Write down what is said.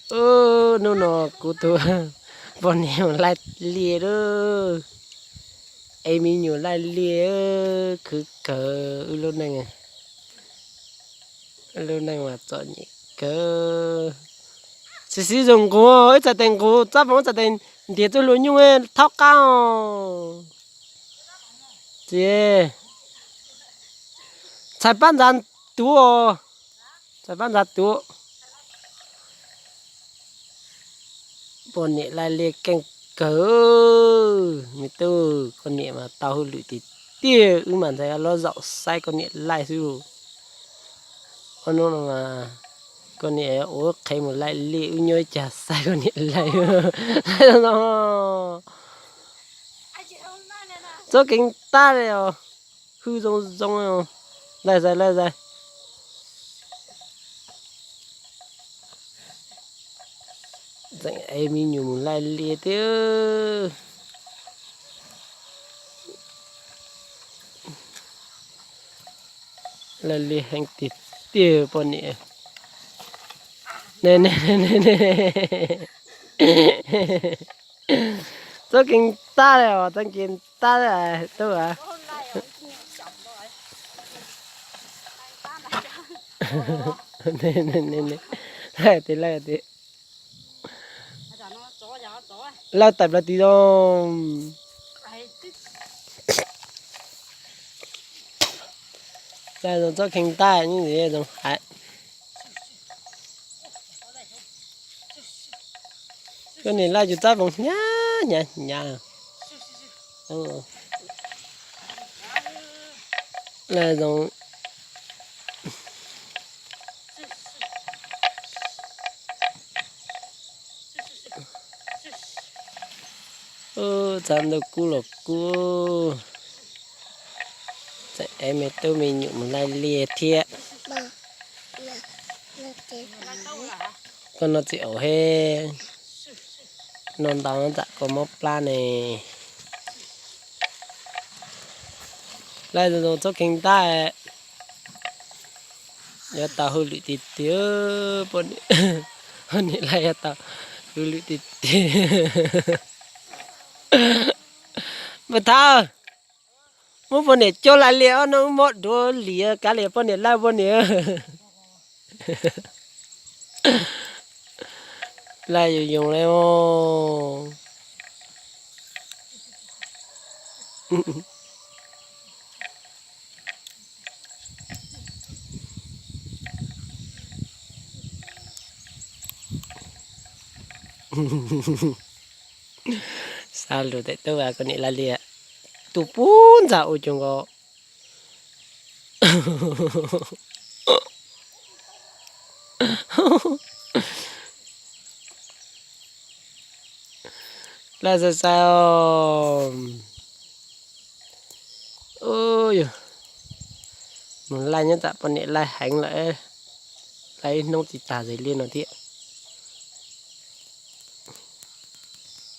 Hnub no kuv tus poj niam laij liaj lawm, es me nyuam laij liaj, khwv kawg wb lub neej, lub neej mas txom nyem kawg. Xiv xiv zoo nqus, ib txhais tes nqus txab foom, ib txhais tes ntiag txuj hlua nyuj thaub qab os. Txiv, txhais pab ntxav tuv os, txhais pab ntxav tuv. Poj niam laij liaj keej kawg, me tub, koj niam mas tau hauj lwm tiag tiag, wb mas ntxhais los zaum saib koj niam laij xwb. Ob hnub no mas koj niam ua qhev mus laij liaj, wb nyob ib cag saib koj niam laij. Txob keev tag li os, hwj zoo zoo, laij zais laij zais. Tseem ev me nyuam mus laij liaj thiab. Laij liaj heev tiag tiag poj niam. Txob keev tag li os, txob keev tag li tub a. Laij tiag, laij tiag. Lawj tais plaws tid zoo. Lawj zoo txob kheej tab nyob zoo hais. Koj niam laij cov txab foom hnyav hnyav hnyav. Lawj zoo. Txog ntuj kub los kub, tseem ev me tub me nyuam mus laij liaj thiab. Koj noj txiv aum he, noj ntau tsam koj mob plab ne. Laij zoo txob kheej tab, yuav tau hauj lwm tiag tiag, poj niam laij yuav tau hauj lwm tiag tiag. Npawg Thawj, muab poj niam coj laij liaj ob hnub mob duav lias kav liam poj niam laij poj niam. Laij yoos yoos li os. Xav lus tes tub as, koj niam laij liaj, tus puag ntxag ua cuag nkaus. Laij xav xav os. Mus laij nyob tsam poj niam laij heev lawm, laij ib hnub tsis tag zes liaj no thiab.